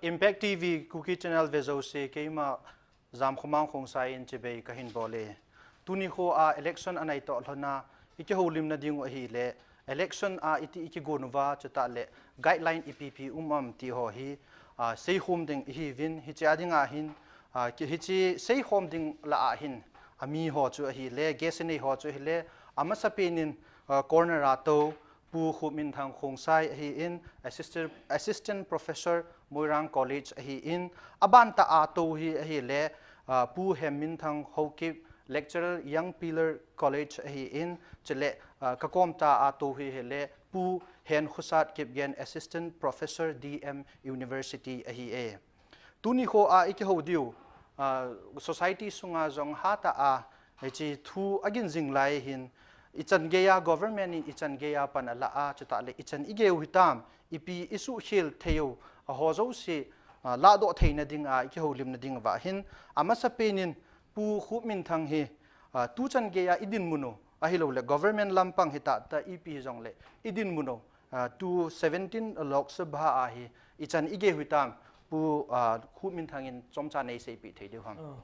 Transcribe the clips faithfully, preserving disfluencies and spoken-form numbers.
Impact T V Kuki Channel vejouse keima Jamkhomang Khongsai in chibai kahin bole. Tuni khoa election anai toh lhona ikihoulimna ding u ahile, election a iti ikigon uva chutah le guideline ipi ipi um am ti ho hi, a, seikhom ding ihiuvin, hiche a dinga hin, a, ki, hiche seikhom ding lah a hin, a, mi ho chu ahile, guest nei ho chu ahile, amasapen in, a, corner a tou, Pu Khupminthang Khongsai ahin, Assistant, Assistant Professor Moirang College ahin, aban tah a tou hi ahile, a, Pu Hemminthang Haokip, Lecturer Young Pillar College ahin, chule, a, kakom tah a tou hi ahile, Pu Henkhosat Kipgen, Assistant Professor D M University ahi e. Tuni khoa ikihou diu, a, society sunga jong hatah a, hiche thu agin jing lai hin, ichan geiya government in ichan geiya pan ala a, chutah le ichan igei u hitam, ipi isuhkhel thei u, a ho jouse, a, lahdoh theina dinga ikihoulimna ding uva hin, amasapen in Pu Khupminthang hi, a, tuchan geiya idinmun u, ahilou le government lampang hita ta ipi hijong le idinmun u, a, tu seventeen Lok Sabha a hi, ichan igei u hitam, Pu, a, Khupminthang in chomcha neiseipeh thei diu ham. Ah,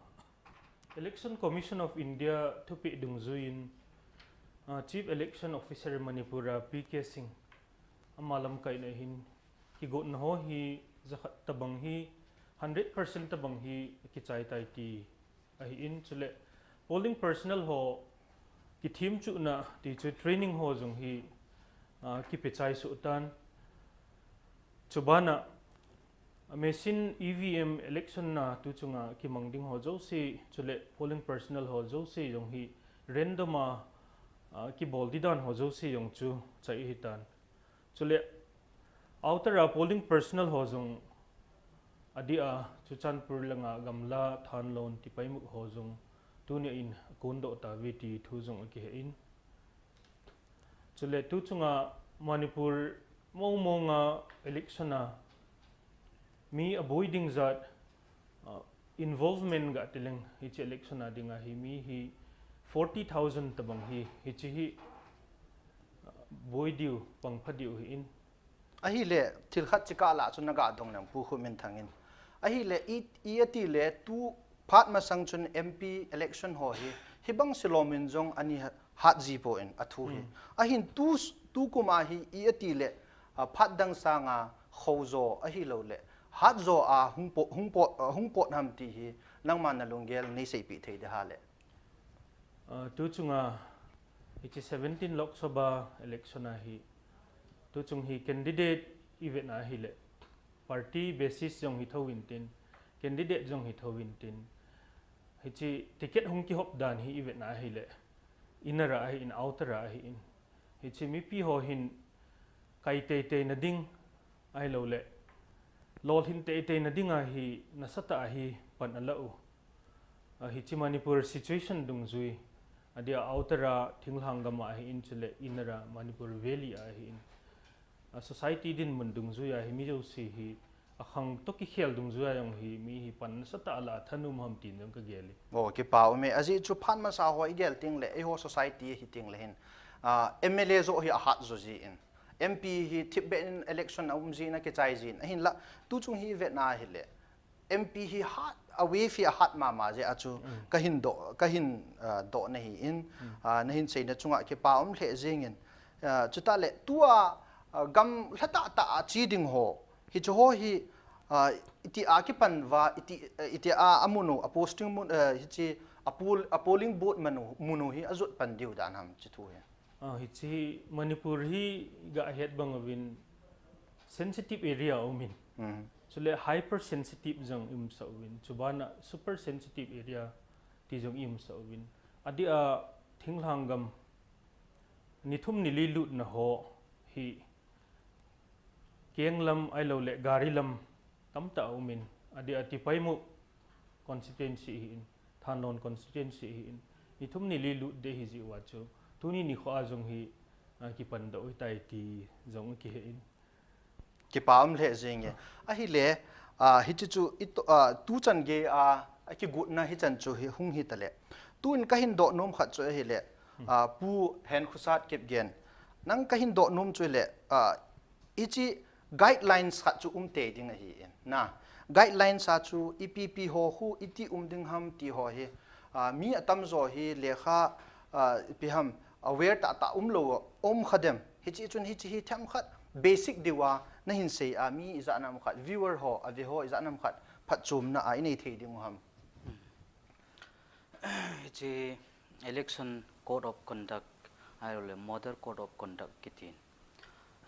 Election Commission of India thupeh dungjuiyin, ah, Chief Election Officer Manipur a P K Singh ama lamkaina hin kigotna ho hi jakhat tabang hi hundred percent tabang hi kichai tai ti ahin, chule polling personnel ho kithemchuhna ti chu training ho jong hi, ah, kipe chai soh tan. Chubana, a machine E V M election a tu chunga kimang ding ho jouse, chule polling personnel ho jouse jong hi random a, ah, kibol di dan ho jouse jong chu chai ahitan. Chule outer a polling personnel ho jong adeh a Churachandpur langa Gamla, Thanlon, Tipaimukh ho jong tunia in akondoh tauve ti thu jong akihe in. Chule tu chunga Manipur mong monga election a mi aboi ding jat, ah, involvement gati leng hiche election a dinga hi mi hi forty thousand tabang hi, hiche hi, ah, boi diu, pangpha diu ahin. Ahile, thil khat chikah lah chu naga dong leng Pu Khupminthang in. Ahile, i, i ati le tu phat masang chun M P election ho hi, hibang silom in jong ana hat ji poi athu hi. Hmm. Ahin tu, tukum a hi i ati le, a, phat dang sanga khojo ahilou le, hatjo a hung pot, hung pot, a, hung pot ham ti hi, nangma nalunggel neiseipeh thei ding ham le. Ah, tu chunga hiche seventeen Lok Sabha election a hi, tu chung hi candidate ivet na ahile, party basis jong hi thou intin, candidate jong hi thou intin, hiche ticket hung kihop dan hi ivet na ahile, inner a ahin, outer a ahin, hiche mipi ho hin kai teitei na ding, ahilou le, lolhin teitei na dinga hi nasatah a hi pan ala u. Ah, hiche Manipur situation dungjui, adeh a outer a thinglhang gam a ahin, chule inner a Manipur Valley a ahin, a society dinmun dungjui a hi mi jouse hi akhang toh kikhel dungjui a jong hi mi hi pan nasatah a la thanom ham tin jong kagel e. Oh, kipa um e. Ajeh chu phat masa ho igel teng le, eiho society hi teng le hin, ah, M L A joh hi ahat jo jin, M P hi thipbeh in election a um jin, akichai jin, ahinla tu chung hi vetna ahile, M P hi hat, a wave hi ahat mama jeh a chu, mm, kahin doh, kahin, ah, dohna ahin, mm, ah, nahin seina chunga kipa um lheh jengin, ah, chutah le tua, ah, gam lhatah tah a che ding ho, hiche ho hi, ah, itia kipan uva, iti, eh, itia amun u, a posting mun, eh, hiche a poll, a polling booth mun u, mun u hi ajot pan diu dan ham hiche thu hi. Ah, hiche hi Manipur hi gahet bang uvin sensitive area umin. Mhm. Chule hypersensitive jong imusah uvin. Chubana super sensitive area ti jong imusah uvin. Adeh a thinglhang gam ni thum ni li lutna ho hi keng lam ahilou le gari lam tamtah umin, adeh a Tipaimukh constituency ahin, Thanlon constituency ahin, ni thum ni li lut ding ahi jeh uva chu, tuni nikho a jong hi, ah, kipan doh u ahitai ti jong akihe in. Kipa um lheh jenge. Ahile, ah, hiche chu i to, ah, tuchan gei a, akigotna hichan chu hi hung hitale. Tun kahin doh nom khat chu ahile, hmm, ah, Pu Henkhosat Kipgen. Nang kahin doh nom chu ahile, ah, hiche guidelines khat chu um tei ding ahin. Na, guidelines a chu ipi ipi ho khu iti um ding ham ti ho hi, ah, mi atamjo hi lekha, ah, ipi ham aware tah tah umlou um kha dem. Hiche chun hiche hi themkhat basic diu a nahin sei a mi ijat nam khat viewer ho, ave ho ijat nam khat phatchomna a inei thei diu ham. Hiche election code of conduct, ahilouleh model code of conduct kitin.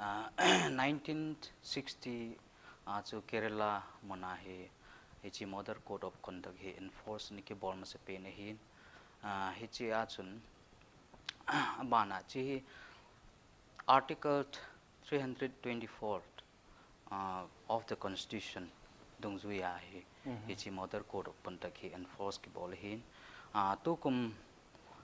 Ah, nineteen sixty a chu Kerala muna hi, hiche model code of conduct hi enforce ana kibol masapen ahin. Ah, hiche a chun, abana hiche hi Article three hundred twenty-four, ah, of the Constitution dungjuiya hi, hiche model code of conduct hi enforce kibol ahin. Ah, tukum,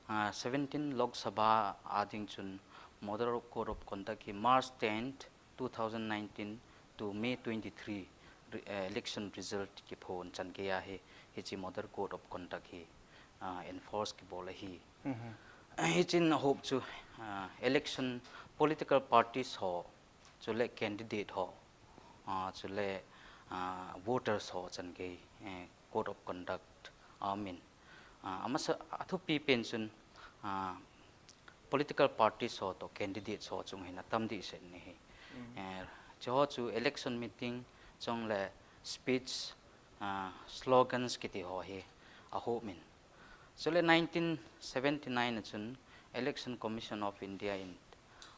ah, seventeen Lok Sabha a ding chun model code of conduct hi March tenth, two thousand nineteen to May twenty-three re-, eh, election result kiphon chan geiya hi, hiche model code of conduct hi, ah, enforce kibol ahi. Hichen ahop chu, ah, election political parties ho, chule candidate ho, ah, chule, ah, voters ho chan gei, eh, code of conduct aumin. Ah, amasa athupi pen chun, ah, political parties ho toh candidates ho chung hin atam dehset ahi. Eh, hicheho chu election meeting chule speech, ah, slogans kiti ho hi ahopin. Chule nineteen seventy-nine a chun Election Commission of India in,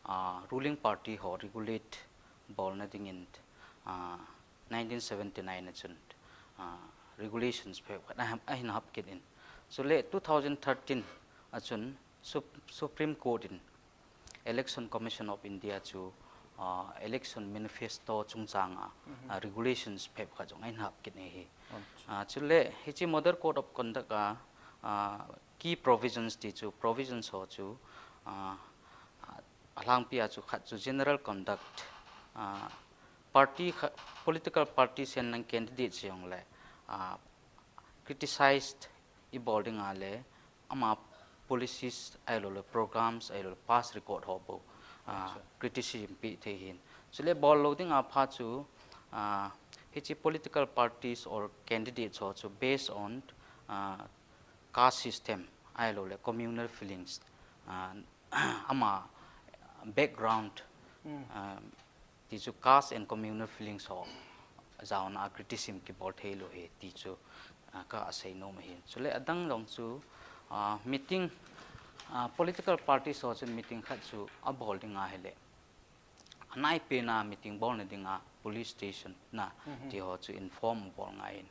ah, ruling party ho regulate bolna dingin, ah, nineteen seventy-nine a chun, ah, regulations phabep khat ahin, ahin hap kit in. Chule two thousand thirteen a chun Sup-, Supreme Court in Election Commission of India chu, ah, election manifesto chungchanga, ah, regulations phabep khat jong ahin hap kit ahi. Ah, chule hiche model code of conduct a, ah, key provisions ti chu, provisions ho chu, ah, alhangpia chu khat chu general conduct, ah, party kha-, political party sen lang candidate jongle, ah, criticized ibol dinga le, ama policies ahilouleh programs ahilouleh past record ho bou, ah, criticism pe thei ahin. Chule bol lou dinga pha chu, ah, hiche political parties or candidates ho chu based on, ah, caste system ahilouleh communal feelings, ah, ama background, ah, ti chu caste and communal feelings ho jaona a criticism kibol theilou ahi ti chu, ah, kasei nom ahin. Chule adang jong chu, ah, meeting, ah, political parties ho chun meeting khat chu abol ding ahile, anaipen a meeting bolna dinga police station na ti ho chu inform bol ngai in.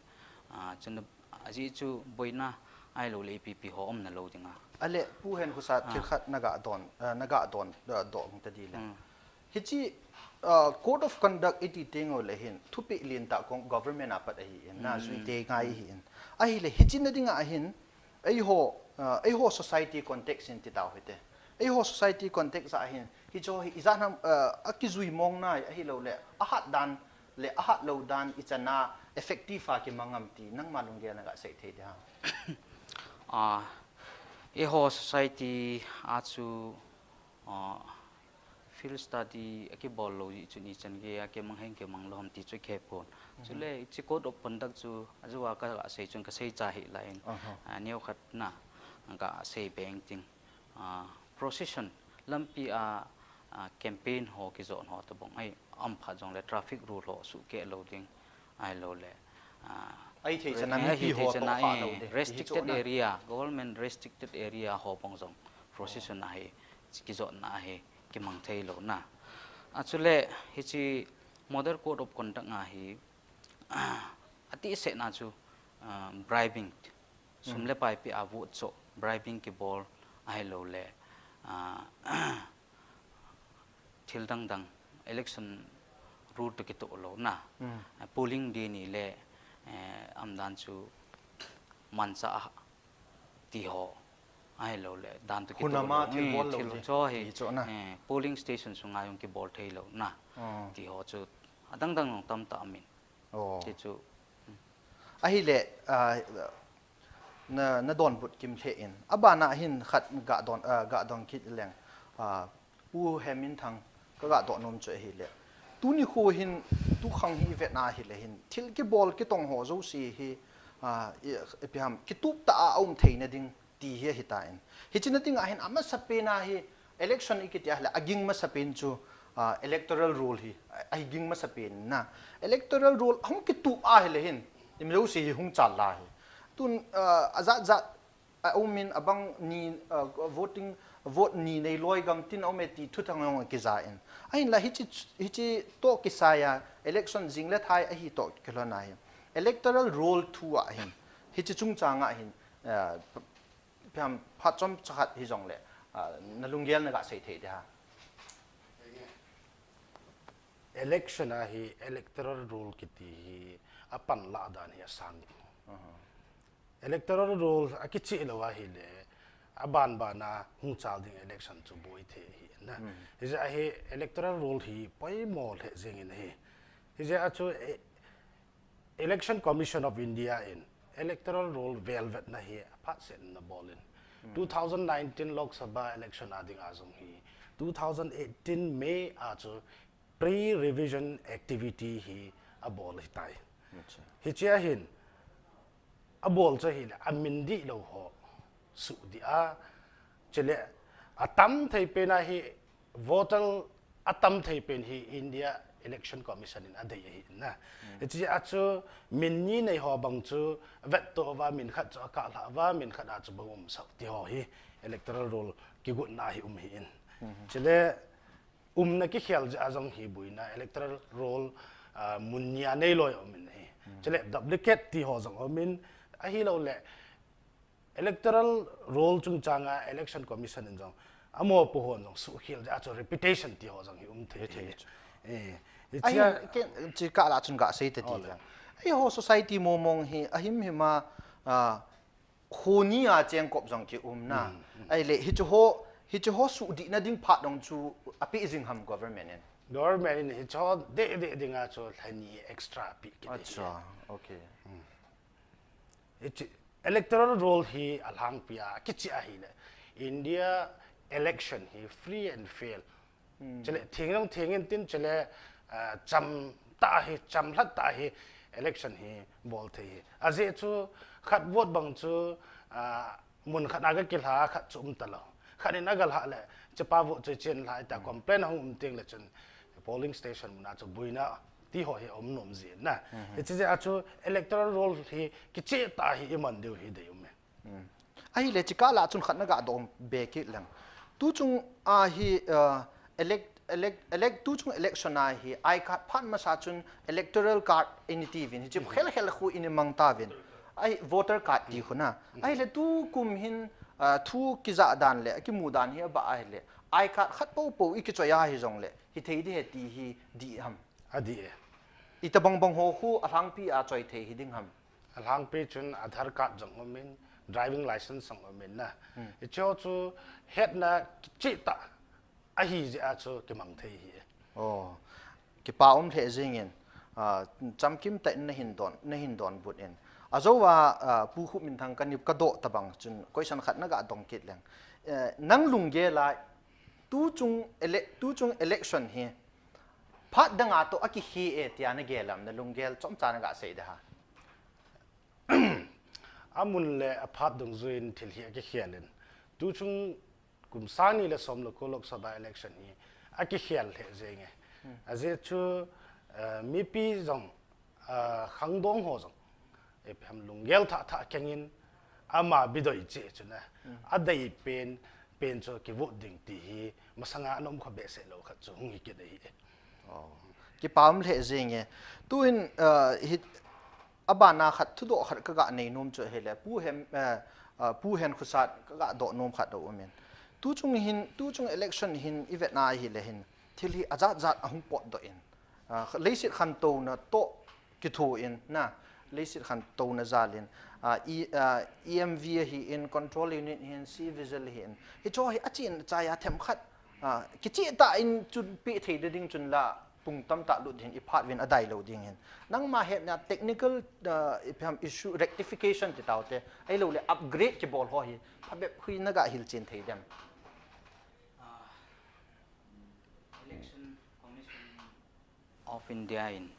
Ah, chun ajeh chu boina ahilouleh ipi ipi ho umna lou dinga. Ale, Pu Henkhosa, thil khat naga don, ah, naga don, ah, doh hung tadih le. Hiche, ah, code of conduct iti teng uleh hin thupeh lentah kong government a pat ahin, na jui tei ngai ahin. Ahile hiche na dinga hin, eiho, ah, eiho society context in ti tau hite. Eiho society context a hin, hicheho hi ijat ham, ah, akijui mong nai ahilouleh ahat dan le ahat lou dan ichan a effective a kimang am ti nangma lunggel naga sei thei diham? Ah, eiho society a chu, ah, field study akibol lou jeh chun ichan geiya kimang hih in kimang lou ham ti chu kihepon. Chule hiche code of conduct chu ajeh a kasei chun kasei cha hih lai in, ah, neokhat na kasei beng ting. Ah, procession, lampi a, ah, campaign ho kijot ho tobang ahi, aum phat jongle traffic rule ho suhkeh lou ding, ahilouleh, ah, ahithei chan a, eh, mipi ahithei ho chan a, tohkhah lou ding, restricted area, government restricted area ho bang jong procession a hi kijotna a hi kimang thei lou na. Ah, chule hiche model code of conduct a hi, ah, atihsetna chu, ah, bribing, sum le pai peh a vote choh, bribing kibol, ahilouleh, ah, thil dang dang, election rule toh kitoh louna, ah, polling day ni le, eh, aumdan chu manchah a ti ho, ahilouleh dan toh kitoh lou, thil bol lou, thil ding, cho hi, eh, polling station sunga jong kibol thei louna ti ho chu adang dang jong tamtah aumin. Ti chu. Ahile, ah, na, nadonbut kimlheh in. Abana hin khat gadon, ah, gadon kit leng. Ah, Pu Hemminthang, kaga doh nom chu ahile. Tuni khu hin, tukhang hi i vet na hi le hin, thil kibol kitong ho jouse hi, ah, i, ipi ham, kitup ta a um thei na ding ti hi ahi ta in. Hichi na ding a hin, a masapen a hi, election i kiti a hi le, a ging masapen chu, ah, electoral roll hi, a, a ging masapen na. Electoral roll hung kitup a hi le hin, i mi jouse hi hung chal la hi. Tun, ah, a jat jat, a um in abang ni, ah, voting, vote ni nei loi gam tin a um e ti thuthang jong a kija in. A hin la hichi, hichi to kisai a election jing le thai ahi to kilhon a hin. Electoral roll thu a hin. Hichi chungchang a hin, ah, p-, piam phat chom chakhat hi jong le, ah, na lunggel na ga sei thei de ha. Election a hi electoral roll kiti hi a pan la dan hi a sang. Aha. Electoral roll a kichi lo a hi le, a ban ban a hung chal ding election chu boi thei hi na. Hmm. Hi ja hi electoral roll hi poimo le jing in hi. Hi ja a chu, eh, Election Commission of India in electoral roll velvet na hi a phat sen na bol in. Hmm. Two thousand nineteen Lok Sabha election a ding a jong hi, two thousand eighteen May a chu pre-revision activity hi a bol hi tai. Acha. Hichi a hin, a bol chu hi le, a min di lo ho, su di a, chule, a tam thei pen a hi, voter a tam thei pen hi India Election Commission in a dei ahi na. Hmm. Hichi a chu min ni nei ho bang chu vet to va min khat chu a kah la va min khat a chu bang um sak ti ho hi electoral roll kigot na hi um hi in. Hmm. Chule, umna kikhel ja jong hi buina electoral roll, ah, mun ni a nei loi um in hi. Hmm. Chule duplicate ti ho jong um in ahi lo le electoral roll chungchang a election commission in jong amo pu hon jong su khel ja chu repetition ti ho jong hi um thei. Hi thei. Eh, hi ai, chia ken chi ka la chun ga sei te ti. Ole. Jang. Ai ho society mo mong hi ahim him a, ah, Khoni a cheng kop jong ki um na. Mm, mm. Ai le, hichu ho, hichu ho su di na ding phat dong chu a pi jing ham government in. Government in hichu ho de de ding a chu lhani extra pi ki de. Acha, okay. Mm. Hichi electoral roll hi a lhangpi a kichi a hi le. India election hi free and fair. Hmm. Chule, thing jong thing in tin chule, ah, cham ta hi, cham lhat ta hi, election hi bol thei hi. Ajeh chu, khat vote bang chu, ah, mun khat a ga kilha, khat chu um ta lo. Khat in a ga lha le, chepa vote chu chen lha ta, hmm, complain hung um ting le chun, polling station mun a chu buina, ti ho hi um nom jin na. Hmm. Hichi jeh a chu, electoral roll hi, kichi ta hi i man diu hi dei um e. Hmm. Ahi le, chi ka la chun khat na ga dong be kit leng. Tu chung a hi, uh, elect, elect, elect, tu chung election a hi, I card phat masa chun electoral card ini ti vin, hi chi, hmm, khel khel khu ini mang ta vin. Ahi voter card ti khu na. Hmm. Ahi le, tu kum hin, uh, thu kija dan le, kimu dan hi a ba ahi le. I card khat po po i kichoi a hi jong le, hi thei di he ti hi di ham. A di e. Ita bang bang ho khu a lhangpi a choi thei hi ding ham. A lhangpi chun Aadhaar card jong um in, driving license jong um in na. Hmm. Hicho chu hetna kichi ta ahi jeh a chu kimang thei hi e. Oh. Kipa um lheh jing in, ah, chamkim ta in na hin don, na hin don but in. Ajou a, ah, Pu Khupminthang ka ni ka doh ta bang chun question khat na ga dong kit leng. Eh, nang lunggel a tu chung ele-, tu chung election hi Phat dang a toh a kikhe e tia na gel am, na lunggel chomcha na ga sei de ha. A mun le a phat dungjuiin thil hi a kikhel in. Tu chung kum sang ni le som le ko Lok Sabha election hi a kikhel lheh jeng e. Hmm. Ajeh chu, eh, mipi jong, eh, khangdong ho jong. Ipi ham lunggel thah thah keng in ama bidoi che chu na. Hmm. A dei pen, pen chu kivote ding ti hi masanga a nom kha behseh lou khat chu hung hi kit ahi e. Oh. Kipa um lheh jeng e. Tu hin, ah, hi, a bana khat thudoh khat ka ga nei nom chu ahi le. Pu Hen, eh, ah, Pu Henkhutsat ka ga doh nom khat a um in. Tu chung hin, tu chung election hin i vet na ahi le hin. Thil hi a jat jat a hung potdoh in. Ah, leiset khantouna toh kitho in na, leiset khantouna jal in, ah, E-, ah, E M V ahi in, control unit ahi in, C-vigil ahi in. Hicho hi a chen chai a themkhat, ah, kicheh tah in chun pe thei ding chun la pung tamtah lut hin i phat uvin a dai lou ding hin. Nangma hetna technical, ah, ipi ham issue rectification ti tau te, ahilou le upgrade kibol ho hi, phabep hui na ga hilchen thei dem. Ah, Election Commission of India in,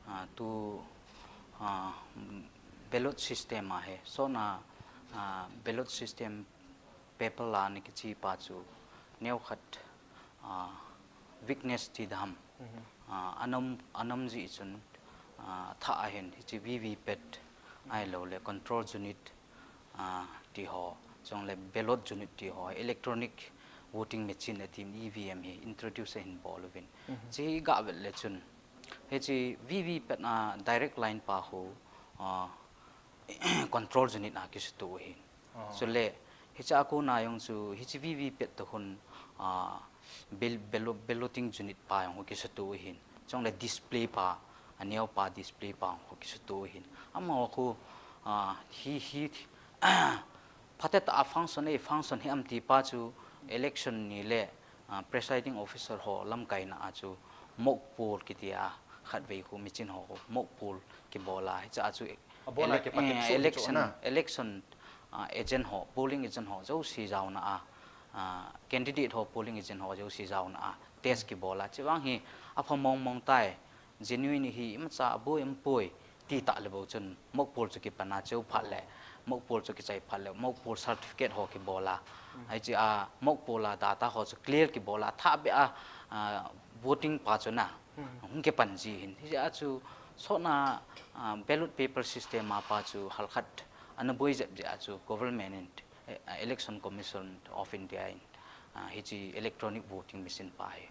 ah, tu, ah, ballot system ahi. Sona, ah, ballot system paper la ni kichi pa chu neo khat, ah, weakness ti dam. Mhm. Ah, anam, anam ji chun, ah, tha ahin hichi V V P A T ai lo le control unit, ah, ti ho, chong le ballot unit ti ho, electronic voting machine a team E V M hi introduce hin bol uvin. Mhm. Chi ga vel le chun. Hichi V V P A T a direct line pa ho, ah, control unit a kisutu hin. Oh. So le, hicha ko na yong chu, hichi V V P A T to hun, ah, bal-, balo-, balloting unit pa yong ho kisutu hin. Chong le display pa, aneo pa display pa ho kisutu hin. Ama ho ko, ah, hi, hi, phatet a function, eh, function hi am ti pa chu election ni le, ah, presiding officer ho lamkai na a chu mock poll kiti a khat vei ko machine ho ko mock poll kibol a hicha chu Abona elec-, ke paket eh, chu election, na. Election, ah, agent ho, polling agent ho, jouse jaona a, ah, candidate ho, polling agent ho, jouse jaona a, test kibol a. Chivang hi, apha mong mong tai, genuine hi, imacha, aboi, ampoi, ti ta le bo chun, mock poll chu kipan a, cheu phat le, mock poll chu kichai phat le, mock poll certificate ho kibol a. Mm. Ai chi a, mock poll a, data ho chu clear kibol a, tha be a, ah, voting pa chu na, Mm. hung kipan ji hin. Hi a chu, sona, ah, ballot paper system a pa chu, halkhat, ana boi jep ji a chu, government in, eh, Election Commission of India in, ah, hichi electronic voting machine pa hi,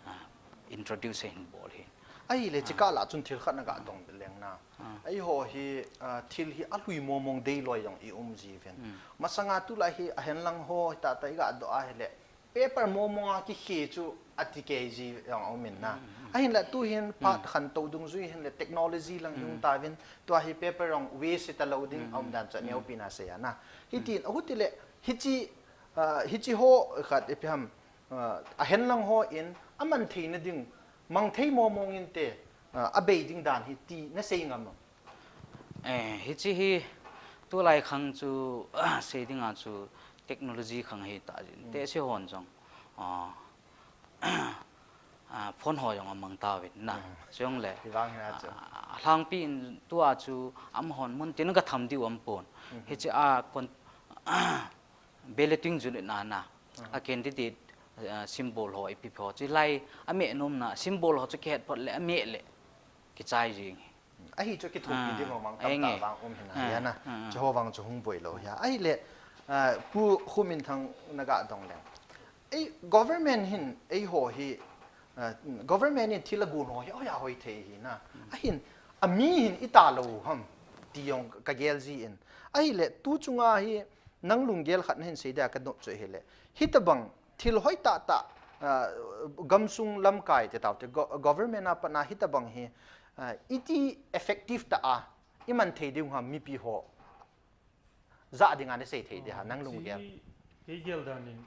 ah, introduce hin bol hin. Ahi le, Ah. chika la chun thil khat na ga dong leng na. Ah. Ahi ho hi, ah, thil hi alui mong mong dei loi jong i um ji ven. Mm. Masanga tu la hi ahen lang ho, ta ta i ga do a hi le. Paper mong mong a kikhe chu ati kei ji jong um in na. Mm, mm, mm. Ahin la tu hin phat Mm. khan to dung jui hin le technology lang hi Mm. um ta vin. Tua hi paper jong waste ta lo ding Mm, a um mm, dan cha mm. neo pi na se ya na. Hi Mm. tin, ahu ti le, hichi, ah, hichi ho khat ipi ham, ah, ahen lang ho in, aman thei na ding, mang thei mong mong in te, ah, abei ding dan hi ti na sei ngam am? Eh, hichi hi, tu lai khang chu, sei ding a chu, technology khang hi ta jin. Mm. Te si hon jong, ah, ah, phone ho jong amang ta vin na. Mm. Chong le, Hi vang hi na chu. ah, lhangpi in tu a chu, am hon mun tin ka tham diu am pon. Mhm. Hichi a kon, balloting unit na na, Mhm. a candidate, ah, symbol ho ipi pho. Chi lai, a me nom na, symbol ho chu kihet phot le, a me le, kichai jing. Ahi chu kithopi Ah, ding mang ai tam ta nge. vang um hin Ah, ya na. ah, ah. Chu ho vang chu hung boi lo ya. Ahi le, ah, Pu Khuminthang na ga dong le. Ei government hin, ei ho hi, ah, government in thil a gun ho hi, hoi a hoi thei hi na. Ahin, a mi hin i ta lo ham, ti jong ka gel ji in. Ahi le, tu chunga hi, nang lunggel khat na hin sei dia ka nop chu hi le. Hi ta bang, thil hoi ta ta, ah, gamsung lamkai te tau te, go-, government a pat na hi ta bang hi, ah, iti effective ta a, i man thei ding ham mipi ho. Za ding a ni sei thei dia, Ah, nang lunggel. Chi kei gel dan in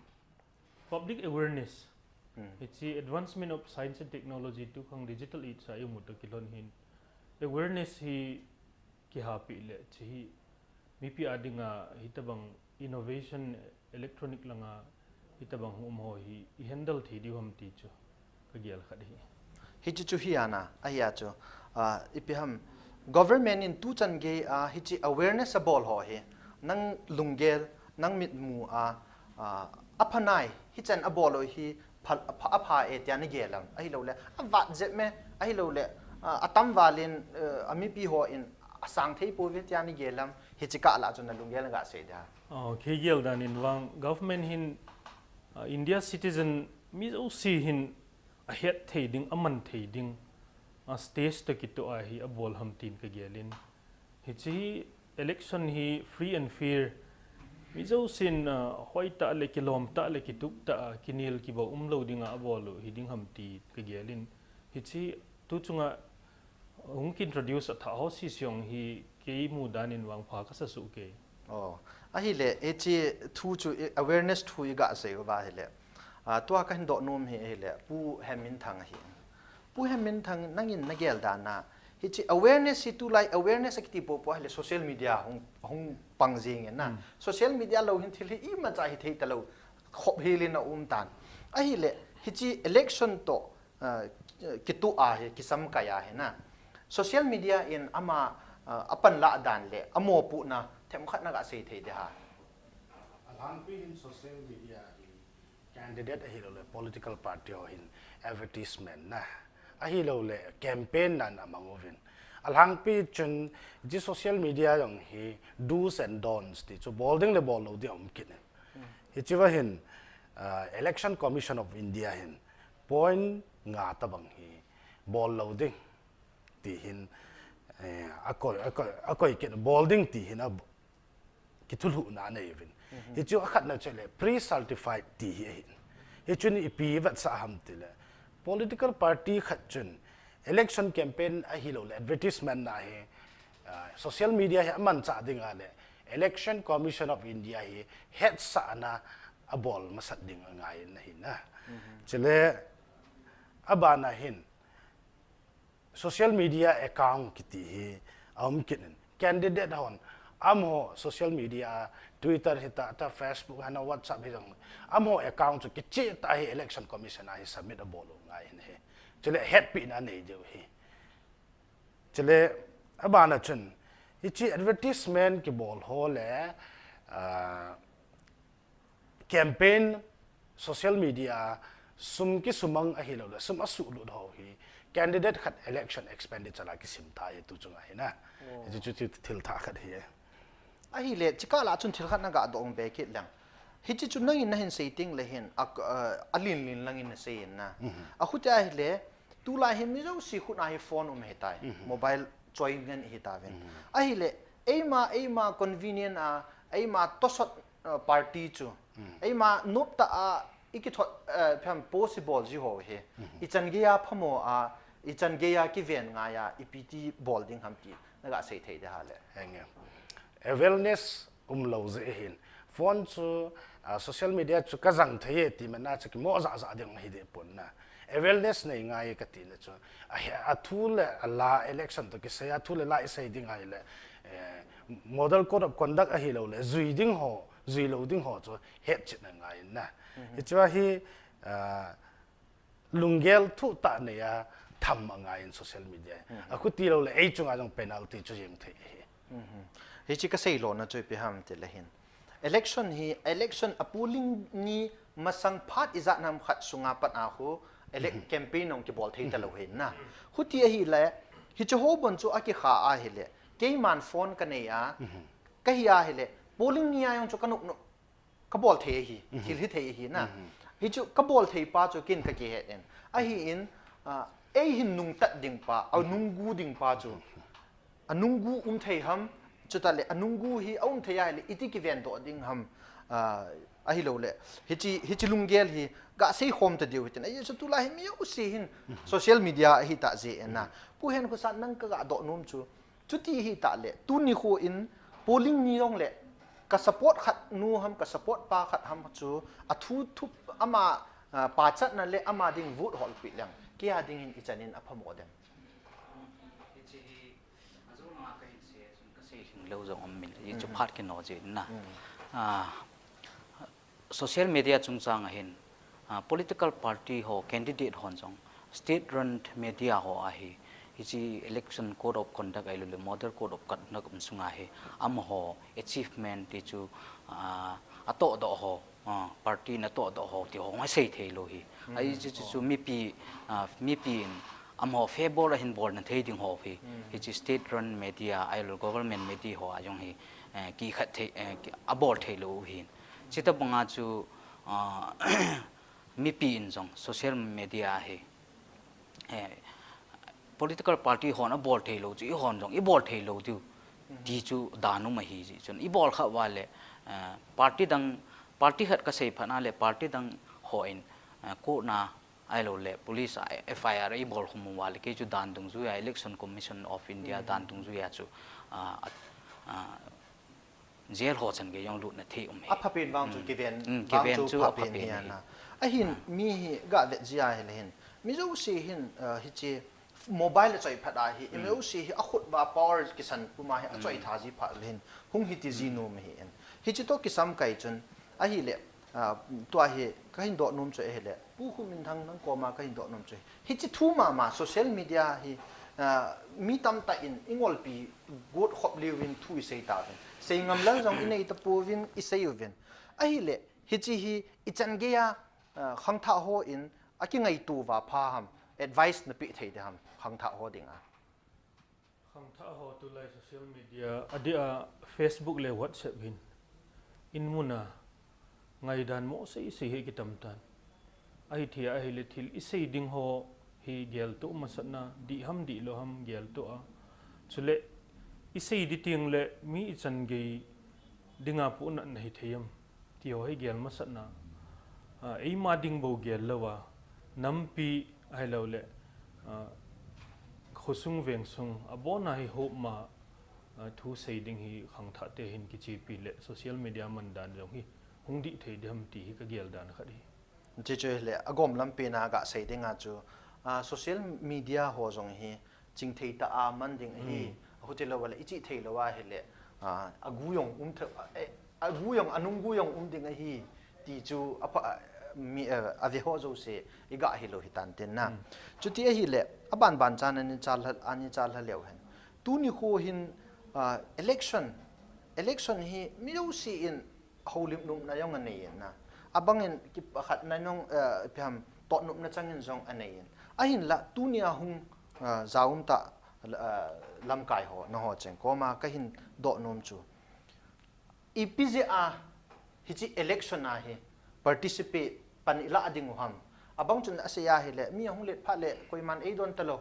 public awareness. Hmm. Hichi advancement of science and technology tu khang digital age sa i mu ta kilon hin. Awareness hi kihapi le chi hi mipi a ding a hi ta bang innovation electronic lang a hi ta bang um ho hi i handle thei diu ham ti chu ka gel khat hi. Hichi chu hi a na, ahi a chu, ah, ipi ham, government in tu chan gei a, hichi awareness a bol ho hi, nang lunggel, nang mitmu a, ah, a pha nai, hi chan a bol ho hi, pha, a pha, a pha e tia na gel am, ahi lo le, a vat jep me, ahi lo le, ah, a tam val in, eh, a mipi ho in, a sang thei pou ve tia na gel am, hichi ka la chu na lunggel na ga sei dia. Oh, kei gel dan in vang, government hin, ah, India citizen mi jouse hin, a het thei ding, a man thei ding, a stage ta kitu a hi a bol ham tin ka gel in. Hichi hi election hi free and fair, mi jousen, ah, hoi ta le kilom ta le kitup ta a, kinel kibou um lo ding a a bol u hi ding ham ti ka gel in. Hichi tu chunga hung ki introduce a tha ho si siong hi kei mu dan in vang pha ka sa su kei. Oh, ahi le, hichi thu chu i, awareness thu i ga sei u va hi le. Ah, tua ka hin do nom hi, hi le, Pu Hemminthang hi. Pu Hemminthang nangin na gel dan a, hichi awareness hi tu lai awareness a kiti po po hi le social media hung, hung pang jing in na. Hmm. Social media lo hin thil hi imacha hi thei ta lo khop hi le na um tan. Ahi le, hichi election to, ah, eh, kitu a hi, kisam kai a hi na. Social media in ama, eh, apan la dan le, amo pu na, them khat na ga sei thei de ha. Alhangpi hin social media hi candidate ahilou le political party ho hin advertisement na. Ahilou le campaign nan amang uvin. Alhangpi chun ji social media jong hi do's and don'ts ti chu bol ding le bol lou ding um kit in. Hichi va hin, ah, Election Commission of India hin point nga tabang hi bol lou ding ti hin, eh, akoi, akoi, akoi kit bol ding ti hin a kithulhuh na nei uvin. Hichu akhat na chu le pre-certified ti hi ahin. Hichun ipi vetsah ham ti le political party khat chun election campaign ahilou le advertisement na hi, ah, social media hi amanchah ding a le Election Commission of India hi hetsahna abol masat ding angai in ahi na. Chule abana hin social media account kiti hi aum kit in. Candidate hon amaho social media, Twitter hita, ta Facebook hana, WhatsApp hi jong. Amaho account chu kicheh tah hi Election Commission a hi submit abol u ngai in hi. Chule hetpi na nei diu hi. Chule abana chun hichi advertisement kibol ho le, ah, campaign, social media, sum kisumang ahilou le, sum asuhlut ho hi candidate khat election expenditure la kisim tha hi tu chunga hi na. Hichu chu thil thah khat hi. Ahile, chikah la chun thil khat na ga doh ung be kit leng. Hichi chu nangin nahin sei ting le hin, a, a, alin lin langin nasei in na. Ahuti ahile, tulai hi mi jouse khut a hi phone um hitai. Mobile choi ngen hitauvin. Ahile, eima, eima convenient a, eima tosot, uh, party chu. Eima nop tah a, ikithot, uh, phem possible ji ho hi. Ichan gei a phamo a, ichan gei a kiven ngai a, ipi ti bol ding ham ti. Na ga sei thei de ha le. Henge. Awareness umlou jeh hin. Phone chu, ah, social media chu kajang thei e ti mana chu kimo jahjah ding hi de pon na. Awareness nei ngai kati na chu. A, athu le ala election to kisei, athu le la isei ding ahile, eh, model code of conduct ahilou le, jui ding ho, jui lou ding ho chu hetchet na ngai na. Hichu hi, ah, lunggel thuh tah nei a tham angai in social media. Akhuti lou le, ei chunga jong penalty chu jeng thei hi. Hichi kasei lona chu ipi ham ti le hin. Election hi, election a polling ni masang phat ijat nam khat sunga pat a khu, elec-, campaign ong kibol thei talou hin na. Huti ahile, hichi ho bon chu akikha ahile, keiman phone kanei a, kahi ahile, polling ni a jong chu kanop nop kabol thei ahi, thil hithei ahi na. Hichu kabol thei pa chu kin kakihet in. Ahin, ah, eihin nungtat ding pa, anunggu ding pa chu. Anunggu um thei ham, chutah le anunggu hi aum thei ahile, iti kiven doh ding ham, ah, ahilou le. Hichi, hichi lunggel hi, ga sei khom ta diu hitin. Ahi chu tulai hi mi jouse hin, social media ahi ta jeh in na. Pu Henkhosa nang ka ga doh nom chu, chuti hita le, tuni khu in polling ni jong le, ka support khat nu ham, ka support pa khat ham chu, athu thup ama, ah, pachatna le ama ding vote holpi leng, kei a ding in ichan in aphamo dem. Hichi hi, ajou langa kahin sei, chun kasei lhing lou jong um in, hichu phat kino jin na. Ah, social media chungchang a hin, ah, political party ho candidate hon jong state run media ho ahi, hichi election code of conduct ahilou le model code of conduct um sunga hi amaho achievement ti chu, ah, atoh doh ho, ah, party natoh doh ho ti ho ngai sei thei lou hi. Ahi chu, chu, chu mipi, ah, mipi in amaho favour a hin bolna thei ding ho hi. Hichi state run media ahilou government media ho a jong hi, eh, kikhat thei, eh, ki, abol thei lou hin. Chita banga chu, ah, mipi in jong social media hi, eh, political party hon abol thei lou chu, eihon jong ibol thei lou diu. Ti chu dan um ahi jeh chun. Ibol kha uva le, eh, party dang, party khat kasei phat na le, party dang ho in, eh, court na ahilou le, police a F I R ibol khum uva le, kei chu dan dungjuia, Election Commission of India dan dungjuia chu, ah, ah, jail ho chan gei jong lutna thei um hi. Aphapen vang chu kiven, vang chu aphapen hi ana. Ahin mi hi ga vet jia hile hin. Mi jouse hin, ah, hichi mobile achoi phat a hi, mi jouse hi akhut uva power kisan puma hi achoi tha ji phat le hin. Hung hiti ji nom hi in. Hichi to kisam kai chun, ahile, Ah, tua hi kahin doh nom chu ahile, Pu Khuminthang nang koma kahin doh nom chu, hiche thu mama social media hi, ah, mi tamtah in ingolpi got khop liu vin thu isei tauvin, seingam lal jong inei tapouvin isei uvin. Ahile, hiche hi ichan geiya, ah, khangthah hon akingaito uva pha ham, advice napeh thei ding ham khangthah ho dinga? Khangthah ho tulai social media, adeh a Facebook le WhatsApp hin, in muna ngaidan mo seisei hi kitam tan. Ahithei ahile thil isei ding ho hi geltoh masatna, dih ham dihlou ham geltoh a. Chule isei ding teng le mi ichan gei dinga puhna nahi thei em, ti ho hi gel masatna. Ah, eima ding bou gel louva, nampi ahilouleh, ah, khosung vengsung abona hi hop ma, ah, thu sei ding hi khangthah te hin kichepi le social media mandan jong hi hung dih thei ding ham ti hi kagel dan khat hi. Chuche chu hile, agom lampi na gasei dinga chu, ah, social media ho jong hi chingthei tah a man ding ahi, ahuti louva le ichih thei louva hile, ah, agu jong um thei, eh, agu jong, anung gu jong um ding ahi, ti chu apha, ah, mi, eh, ave ho jouse iga hilou hitan tin na. Chuti ahile, abanban chan ani chalha, ani chalha leu hen. Tuni kho hin, ah, election, election hi mi jouse in houlim nopna jong anei in na. Abang in kipakhatna jong, eh, ipi ham, toh nopna chang in jong anei in. Ahinla, tunia hung, eh, jaum tah, eh, lamkai ho, nangho cheng koma kahin doh nom chu, ipi jeh a hiche election a hi participate pan ilah ding u ham? Abang chun asei ahile, mi ahung let phat le koiman eidon talou.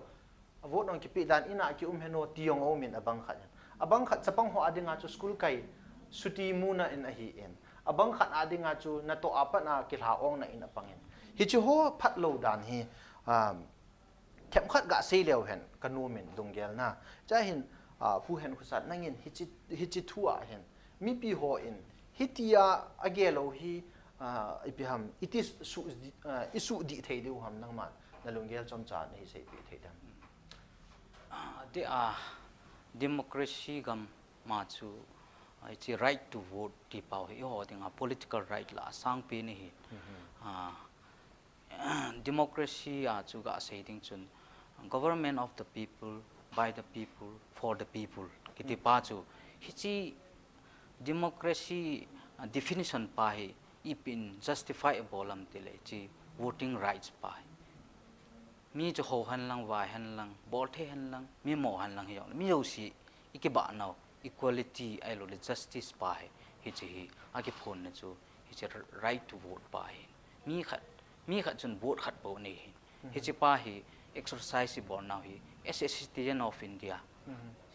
A vote jong kipeh dan in a kium hen o ti jong aum in abang khat in. Abang khat chapang ho a dinga chu school kai suti muna in ahi in. Abang khat a dinga chu natoh a pat a kilha ong na in apang in. Hiche ho phatlou dan hi, um, themkhat gasei leu hen kanom in lunggel na. Chuin, ah, Pu Henkhosa nangin hiche, hiche thu a hin mipi hon hitia agel u hi, ah, ipi ham, iti suh, ah, isuh dih thei diu ham nangman nalunggel chomcha nahin seipeh thei dem? Ah, adeh a, democracy gam ma chu, ah, hiche right to vote ti pau hi eiho dinga political right lah a sangpen ahi. Ah, democracy a chu gasei ding chun, government of the people, by the people, for the people kiti pa chu, hiche democracy, ah, definition pa hi ipin justify abol am tile hiche voting rights pa hi. Mi chu hou hen lang, vai hen lang, bolthei hen lang, mi mo hen lang hijongle, mi jouse ikibah nau equality ahilouleh justice pa hi, hiche hi akiphonna chu, hiche right to vote pa hi. Mi khat, mi khat chun vote khat bou nei hi. Hiche pa hi exercise ibol nau hi, as a citizen of India,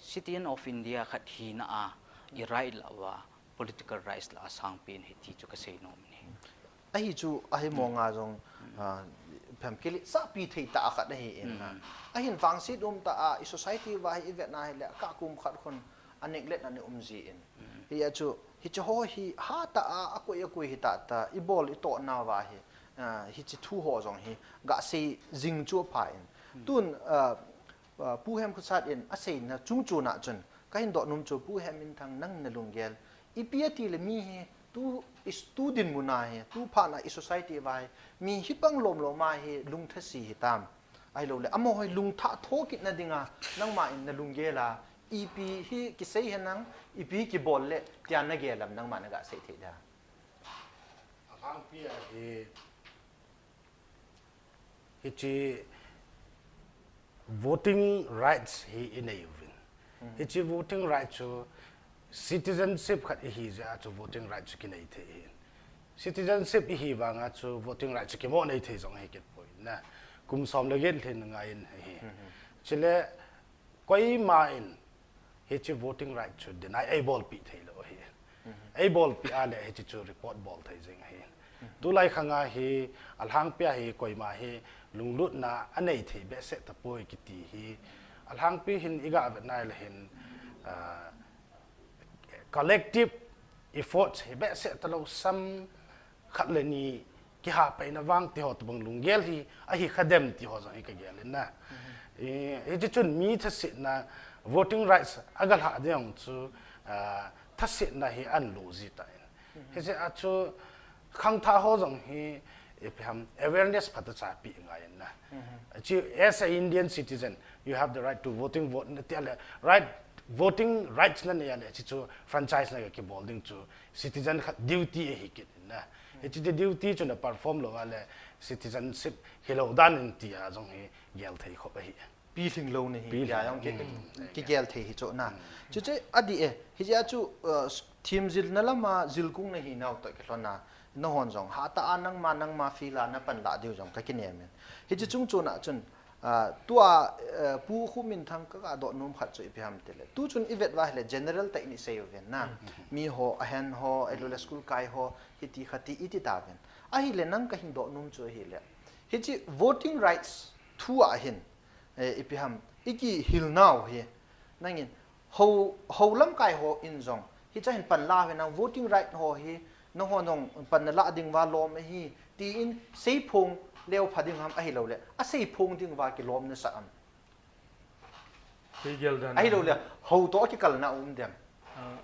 citizen of India khat hina a i right lah uva political rights lah a sangpen ahi ti chu kasei nom in ahi. Ahi chu, ahi monga jong, ah, phem kiletsahpi thei tah a khat ahi in na. Ahin vangset um tah a, i society uva hi ivet na hile, akah kum khat khun a neglect ana um ji in. Hia chu, hiche ho hi hatah a, akoi akoi hi tahtah, ibol itoh nauva hi, ah, hiche thu ho jong hi gasei jing chu apha in. Tun, ah, ah, Pu Hemkhosat in aseina chung chuna chun, kahin doh nom chu, Pu Hemminthang nang nalunggel, ipi ati le mi hi, tu, is, tu dinmun a hi, tu phat a i society uva hi, mi hi pang lom lom a hi lungthase hitam? Ahilouleh, amaho hi lungthah thokit na dinga, nangma in nalunggel a, ipi hi kisei henlang, ipi kibol le, tia nagel am nangma nagasei thei dia? Alhangpi a hi, hiche voting rights hi inei uvin. Hiche voting rights chu citizenship khat ihi jeh a chu voting rights chu kinei thei ahi. Citizenship ihi vanga chu voting rights chu kimo nei thei jong ahi kit poi na. Kum som le get lhin ngai in ahi. Chule koima in hiche voting right chu deny eibolpi thei lou ahi. Eibolpi a le hiche chu report bol thei jing ahi. Tulai khang a hi alhangpi a hi koima hi lunglutna anei thei behseh tapoi kiti hi alhangpi hin iga vet nai le hin, ah, collective efforts hi behseh talou sam khat le ni kihapaina vang ti ho tobang lunggel hi ahi kha dem ti ho jong hi kagel in na. I, hiche chun mi thasetna voting rights agalha ding chu, ah, thasetna hi anlo ji tan. Hijeh a chu Khangthah ho jong hi, ipi ham, awareness phatah cha pe ngai in na. Chi, as a Indian citizen, you have the right to voting vote, na tia le, right, voting rights na nei a le, chi chu franchise na kibol ding chu citizen khat duty ahi kit in na. Hichi duty chu na perform lou a le, citizenship hilou dan in tia jong hi gel thei khop ahi. Pilhing lou na hi, Pilhing. Tia jong ki, mm, kigel thei hi chu na. Mm. Chu chu adih e, hichea chu, uh, themjilna lama jilkung na hi nau toh kilhon a, nahon jong hatah a nangma, nangma field a na panlah diu jong ka kinem in. Hichi chung chun a chun, uh, tua, uh, Pu Khuminthang ka, ka doh nom khat chu ipi ham ti le. Tu chun i vet uva ahile general tah in i sei uvin na. Mm. Mi ho, ahen ho, ahilou le school kai ho, hiti khati i ti tauvin. Ahile nang ka hin doh nom chu ahile, hichi voting rights thu a hin, eh, ipi ham, i kihil nau hi, nangin, ho, ho lamkai ho in jong, hicha hin pan la uve nang voting right ho hi, nangho jong pan na lah ding uva lom ahi, tiin seiphong leu pha ding ham ahilou le, aseiphong ding uva kilom na sa am. Kei gel dan ahilou le, ho toh kikalna um dem. Ah,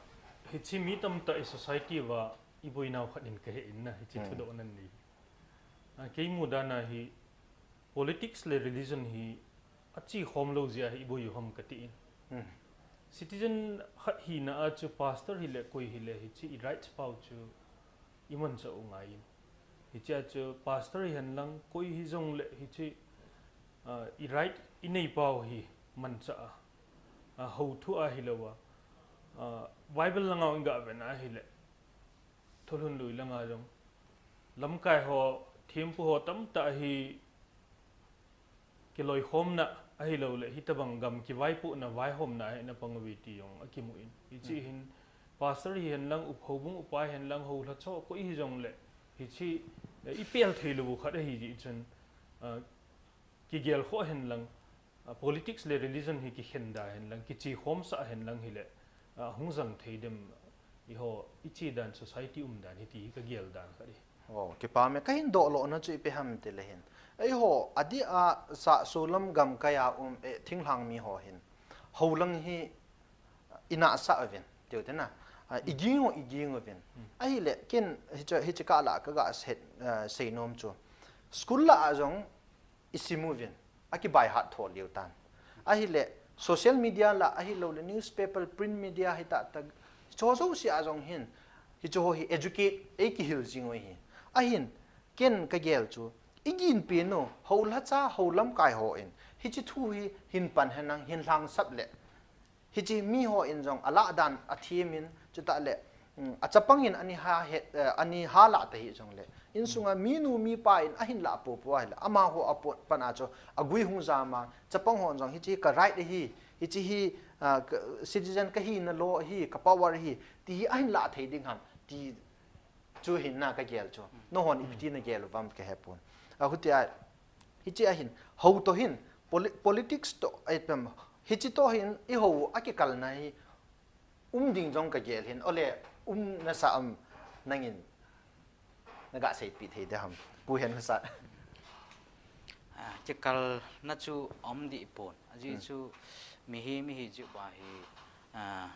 hichi mi tamtah i society uva i boinau khat in ka he in na, hichi Hmm. thudoh nan ni. Ah, kei mu dan a hi, politics le religion hi achi khom lou jeh a hi i boi u ham ka ti in. Hmm. Citizen khat hina a chu pastor hile koi hile hichi i rights pau chu i manchah u ngai in. Hichea chu pastor hihen lang koi hijong le hichi, ah, i right i nei pau hi manchah a. Ah, ho thu ahilou a. Ah, Bible langa i ga ven ahile. Thulhun lui langa jong. Lamkai ho, thempu ho tamtah hi kiloikhomna ahilou le, hitabang gam kivaipohna, vaihomna hi na pang uve ti jong akimu in. Hichi Hmm. hin, pastor hihen lang, up houbung upa hihen lang, ho lhacha koi hijong le, hichi, eh, i pel thei lou khat ahi jeh chun, ah, kigel kho hen lang, ah, politics le religion hi kikhen da hen lang, kichi khom sa hen lang hile, ah, hung jang thei dem, i ho, i chi dan society um dan hiti hi ka gel dan khat hi. Oh, kipa me, ka hin doh lou na chu ipi ham ti le hin. Ei ho, adih a sa sulam gamkai a um, eh, thinglhang mi ho hin. Ho lang hi i nahsah uvin, tiu te na. Ah, i ging u, i ging uvin. Hmm. Ahile, ken hichi, hichi kah la ka ga set, ah, sei nom chu. School la a jong i sim uvin, a kibai hat tho liu tan. Ahile, social media la, ahilou le newspaper, print media hi tah tah, cho jouse a jong hin, hichi ho hi educate, ei kihil jing u hi. Ahin, ken ka gel chu, i gin pen u, ho lhacha, ho lamkai ho in, hichi thu hi hin pan hen lang, hin lhangsap le, hichi mi ho in jong a lah dan a them in, chutah le, um, a chapang in ani ha he, eh, ani ha lah ta hijong le. Insunga minu mipa in ahin lah popo ahile. Amaho a pon, pan a chu a gui hung jam a, chapang hon jong hichi ka right ahi, hichi hi, ah, ka, citizen ka hina law ahi, ka power ahi, ti hi ahin lah thei ding ham, ti chu hin na ka gel chu. Nahon ipi ti na gel u vam ka he pon. A huti a, hichi a hin, ho toh hin, poli-, politics toh, ai pem, hichi toh hin, i ho a kikalna hi, um ding jong ka gel hin, ole, um na sa am nangin, na ga seipi thei de ham, Pu Henkhasat. Ah, kikalna chu um di pon. Ajeh Hmm. chu mihem, mihem jeh uva hi, ah,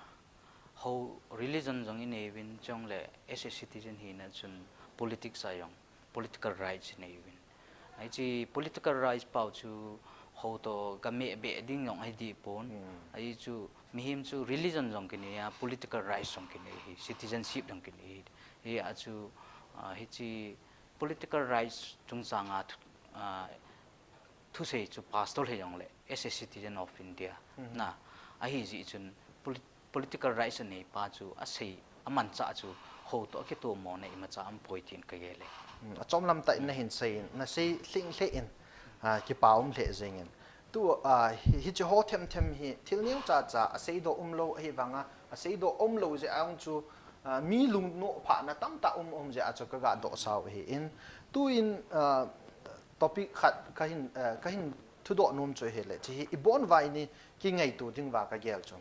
ho religion jong i nei uvin chule as a citizen hina chun politics a jong political rights i nei uvin. Hichi political rights pau chu ho toh ka meh beh ding jong ahi di pon. Hmm. Ajeh chu mihem chu religion jong kinei a, political rights jong kinei hi, citizenship jong kinei hi. Hia chu, ah, hichi political rights chungchang a thu, ah, thusei chu pastor hijongle, as a citizen of India, Hmm. na, ahi jeh chun polit-, political rights anei pa chu asei, amanchah chu ho toh akitomona imacha aumpoi tin ka gel e. Hmm, achom lam tah in na hin sei in, na sei lhing lheh in, ah, kipa um lheh jeng in. Tu, ah, hi, hichi ho them them hi, thil neo cha cha, asei doh um lou ahi vang a, asei doh um lou jeh a jong chu, ah, mi lungnoh phahna tamtah um, um jeh a chu ka ga doh sau ahi in. Tu in, ah, topic khat ka hin, eh, ka hin thudoh nom chu ahile, hichi hi i bon uva i ni kingaito ding uva ka gel chu.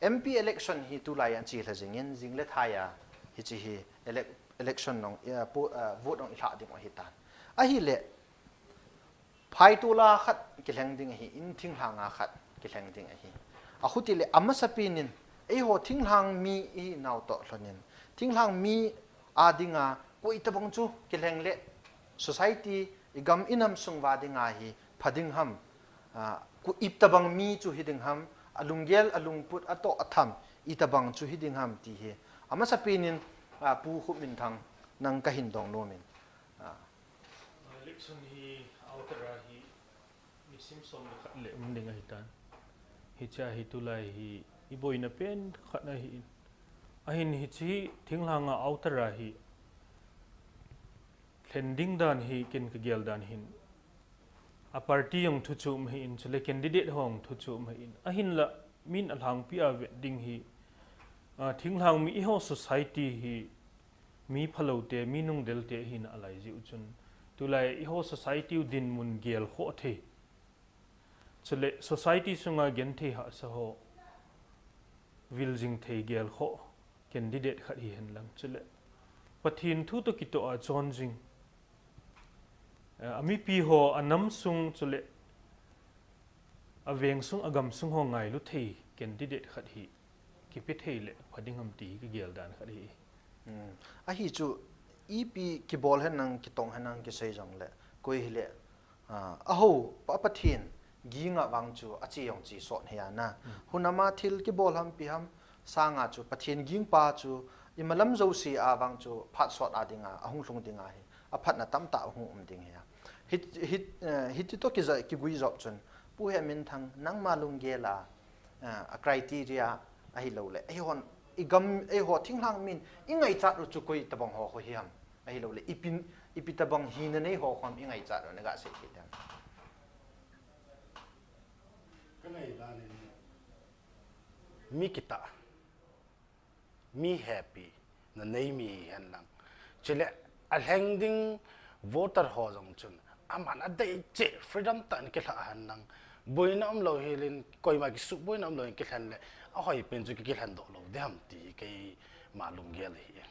M P election hi tulai a chelha jing in, jing le thai a, hichi hi elec-, election nong, eh, po-, eh, vote nong i lhah ding u ahi tan. Ahile, phaitola khat kilheng ding ahi, in thinglhang a khat kilheng ding ahi. A huti le, amasapen in, eiho thinglhang mi i nau toh lhon in, thinglhang mi a dinga Koi tabang chu kilheng le society, i gam i nam sung uva dinga hi pha ding ham, ah, koi tabang mi chu hi ding ham, a lunggel, a lungput, a toh, a tham, i tabang chu hi ding ham ti hi. Amasapen in, ah, Pu Khupminthang, nang kahin dong nom in. Ah. Election hi outer a hi nisim som le khat le um ding ahi tan. Hiche a hi tulai hi i boina pen khat ahi in. Ahin hiche hi thinglhang a outer a hi lhen ding dan hi ken kagel dan hin, a party jong thu chu um ahi in, chule candidate ho jong thu chu um ahi in. Ahinla min a lhangpi a vet ding hi, a, thinglhang mi eiho society hi mi phalou te, mi nungdel te hina alai jiu chun, tulai eiho society u dinmun gel khoh thei, chule society sunga genthei hahsa ho vil jing thei gel khoh candidate khat hihen lang, chule Pathen thu toh kitoh a chon jing, eh, a mipi ho, a nam sung, chule a veng sung, a gam sung ho ngailu thei candidate khat hi kipe thei le pha ding ham ti hi kagel dan khat ahi. Hmm. Ahi chu, ipi kibol hen lang, kitong hen lang kisei jong le, koi hile, ah, a ho, Pa Pathen ging a vang chu, a che jong che sot hia na. Hmm. Hun ama thil kibol ham ipi ham, sanga chu, Pathen ging pa chu, imalam jouse a vang chu, phat sot a dinga, a hunglhung dinga hi, a phatna tamtah hung um ding hia. Hit, hit, eh, hiti toh kija, kigui jop chun, Pu Hemminthang, nangma lunggel a, eh, a criteria ahilou le, eihon, i gam, eiho thinglhang min i ngaichat u chu koi tabang ho kho hiam, ahilou le, ipi, ipi tabang hina nei ho khom i ngaichat u na ga sei thei dem? Ka ngaidan in mi kitah, mi hepina nei mi hihen lang. Chule a lheng ding voter ho jong chun aman a dei cheh freedom tah in kilha hen lang. Boina umlou hel in, koima kisuh boina umlou in kilhen le, a hoi pen chu ki, kilhen doh lou ding ham ti keima lunggel ahi.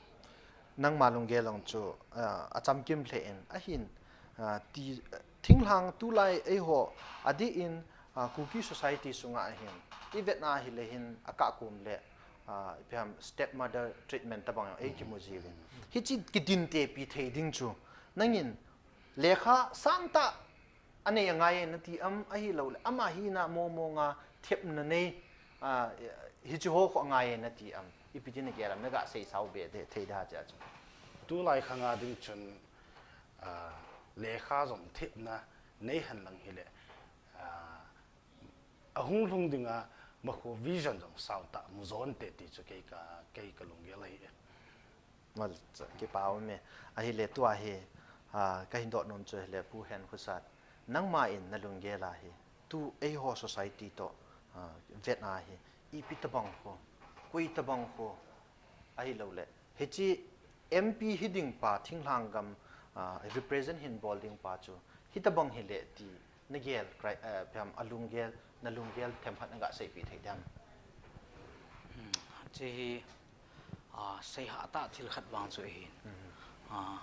Nangma lunggel jong chu, ah, a chamkim lheh in, ahin, ah, ti, thinglhang tulai eiho, adeh in, ah, Kuki society sunga ahin, i vet na hile hin, a kah kum le, ah, ipi ham stepmother treatment tabang jong ei kimu jiuvin. Hiche kidin tepi thei ding chu, nangin lekha sangtah anei angai e nati am, ahilou le, ama hina mong mong a thepna nei, ah, hiche ho kho angai e nati am, ipi tin nagel am, naga sei sao be de, thei da cha chu. Tulai khang a ding chun, ah, lekha jong thepna nei hen lang hile, ah, a hunglhung dinga makho vision jong sao tah mu jon te ti chu kei ka, kei ka lunggel ahi e. Mal, cha, kipa um e. Ahile tua hi, ah, kahin doh nom chu hile Pu Henkhutsat, nangma in na lunggel a hi, tu eiho society toh, ah, vet a hi, ipi tabang kho, koi tabang kho, ahilou le, hiche M P hi ding pa, thinglhang gam, ah, represent hin bol ding pa chu, hitabang hile ti, nagel, krai, eh, ipi ham, a lunggel, na lunggel themkhat naga seipi thei dem? Hmm, hiche hi, ah, seihah tah thil khat vang chu ahin. Mhm. Ah,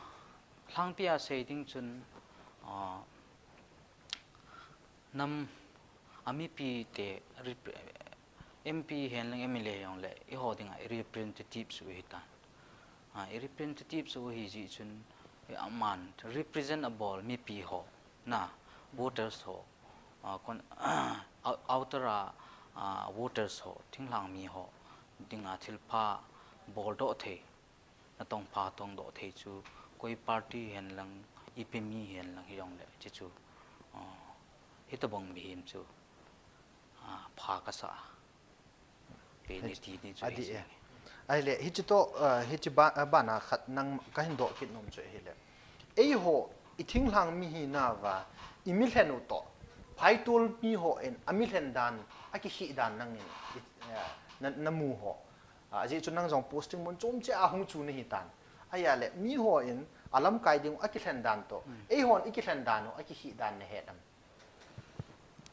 lhangpi a sei ding chun, ah, nam a mipi te repre-, M P hen lang M L A jong le, eiho dinga i representative chu ahi tan. Ah, i representative chu ahi jeh chun, i aman represent a bol mipi ho, na, voters ho, ah, kon, ou-, outer a, ah, voters ho, thinglhang mi ho dinga thilpha bol doh thei, natong pha tong doh thei chu, koi party hen lang, ipi mi hen lang hijong le, hiche chu, ah, hitabang mihem chu, ah, pha kasa. Pe ni ti ni chu adih e. Ahile, hiche toh, ah, hiche ba-, ah, bana khat nang kahin doh kit nom chu ahile. Eiho, i thinglhang mi hina uva, i milhen u toh, phaitol mi hon, a milhen dan, a kikhih dan nangin, i, ah, na, namu ho. Ah, ajeh chu nang jong posting mun chom cheh a hung chu nahi tan. Ahile, mihon, a lamkai ding u a kilhen dan toh, eihon i kilhen dan u, a kikhih dan nahet am?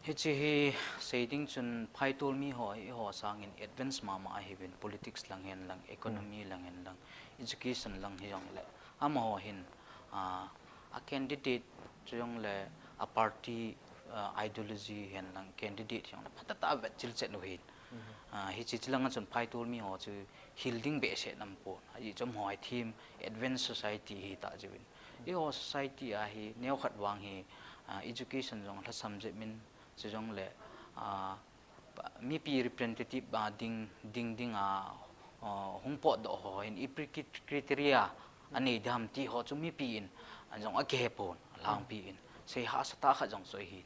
Hiche hi sei ding chun phaitol mi ho hi eiho sangin advance mama ahiuvin politics lang hen lang, economy lang hen lang, education lang hijong le. Amaho hin, ah, a candidate chujong le a party, ah, ideology hen lang candidate hijong le phatah tah a vetchil chet u hin. Mhm. Ah, hiche chilanga chun phaitol mi ho chu hil ding behseh nam pon. Ajeh chu amaho hi thim advanced society hita jiuvin. Eiho society a hi neokhat vang hi, ah, education jong lhasam jep in, chujongle, ah, pa-, mipi representative, ah, ding, ding, ding a, ah, hung potdoh ho hin ipi cri-, criteria anei ding ham ti ho chu mipi in, ah, jong akihe pon, alhangpi in. Seihahsa tah khat jong chu ahi.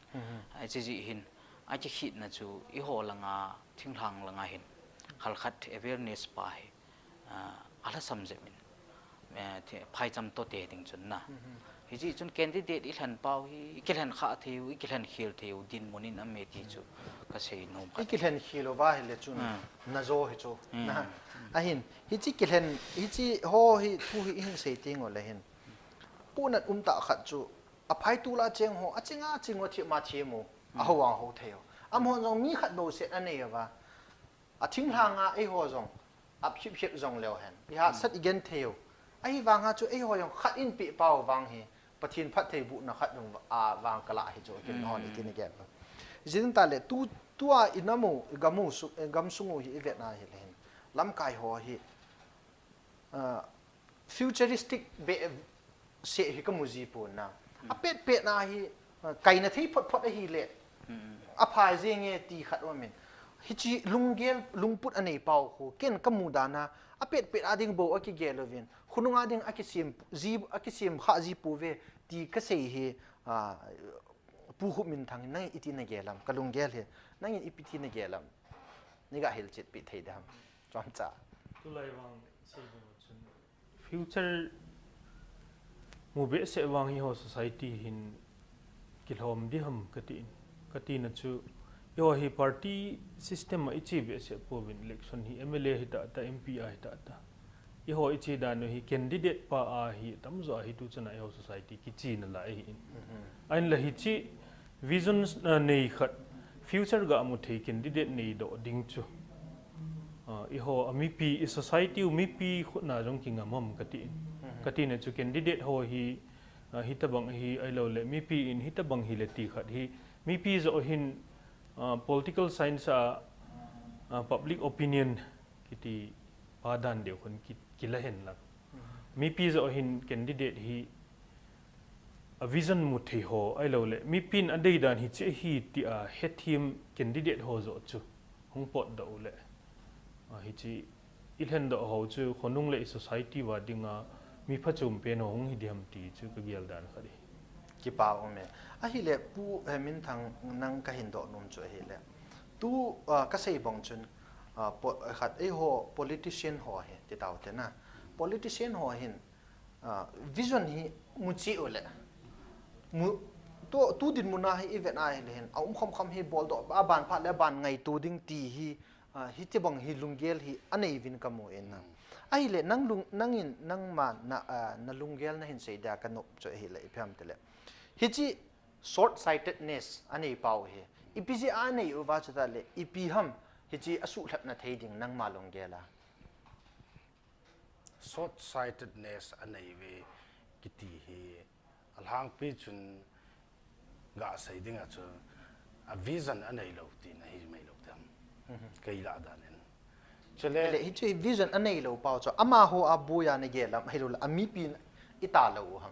Hiche jeh hin, akikhitna chu eiho langa, thinglhang langa hin, khalkhat awareness pa hi, ah, alhasam jep in, eh, thi-, phaicham toh te ding chun na. Hiche chun candidate ilhen pau hi, ikilhen khah thei u, ikilhen khel thei u, dinmun in aume ti chu kasei nom khat. Ikilhen khel uva ahile chun, najo hi chu. Na, ahin, hiche kilhen, hiche ho hi, thu hi ihin sei teng ule hin, punat um tah khat chu, aphaitol a cheng ho, achinga ching u, athim a thim u, aho vang ho thei u. Amahon jong mi khat bou set anei uva, athinglhanga eiho jong, aphep phep jong leu hen, ihatsat igen thei u. Ahivanga chu eiho jong khat in peh pau vang hi, Pathen phattheibohna khat jong a vang kalah hi chu, kin hon itin igel. Jin tale, tu, tua inam u, igam u su-, igamsung u hi ivet na ahile hin, lamkai ho hi, ah, futuristic behseh hi kamu ji pon na. Apet pet na hi, ah, kaina thei phot phot ahile, apha jenge ti khat aumin. Hiche lunggel, lungput anei pau khu, ken kamu dan a, apet pet a ding bou akigel uvin, khonung a ding akisem ji, akisem khah ji pouve ti kasei hi, ah, Pu Hupminthang, nangin iti nagel am, kalunggel hi, nangin ipi ti nagel am, neiga hilchetpi thei dem, chomcha. Tulai vang sei bang chun, future mu behseh vang hi eiho society hin kilhom ding ham kati in. Katina chu, eiho hi party system a iche behseh pouvin, election hi M L A hita ta, M P a hita ta. Eiho iche dan u hi candidate pa a hi tamjo a hi tuchan a eiho society kichena lai ahi in. Ahinla hiche vision, ah, nei khat, future ga mu thei candidate neidoh ding chu, ah, eiho a mipi, i society u mipi khut na jong kingam ham kati in. Katina chu candidate ho hi, ah, hitabang hi ahiloule, mipi in hitabang hile ti khat hi, mipi joh hin, ah, political science a, ah, public opinion kiti pa dan deu khun ki, kila hen lang. Mipi joh hin candidate hi a vision mu thei ho ahiloule, mipin adei dan hiche ahi tia hethem candidate ho joh chu hung potdoh ule, ah, hiche ilhendoh ho chu khonung le i society uva dinga mi phachom pen ho hung hi ding ham ti chu kagel dan khat ahi. Kipa um e. Ahile Pu, eh, Minthang, nang kahin doh nom chu ahile, tu, ah, kasei bang chun, ah, po-, khat eiho politician ho hi ti taute na. Politician ho hin, ah, vision hi mu cheh ule, mu, tu, tu dinmun a hi ivet a ahile hin, aum kham kham hi boldoh, aban phat le aban ngaito ding ti hi, ah, hitibang hi lunggel hi anei uvin kamu in na. Ahile nang lung, nangin nangma na, ah, nalunggel nahin sei dia kanop chu ahile ipi ham tile, hiche short-sightedness anei pau hi ipi jeh a anei uva chutale, ipi ham hiche asuhlhapna thei ding nangma lunggel a? Short-sightedness anei uve kiti hi alhangpi chun gasei dinga chu a vision aneilou tina hi mailou dem. Kei lah dan in. Chule, le hiche vision aneilou pau chu amaho a boiya nagel am, ahiloule amipi in ita lou u ham?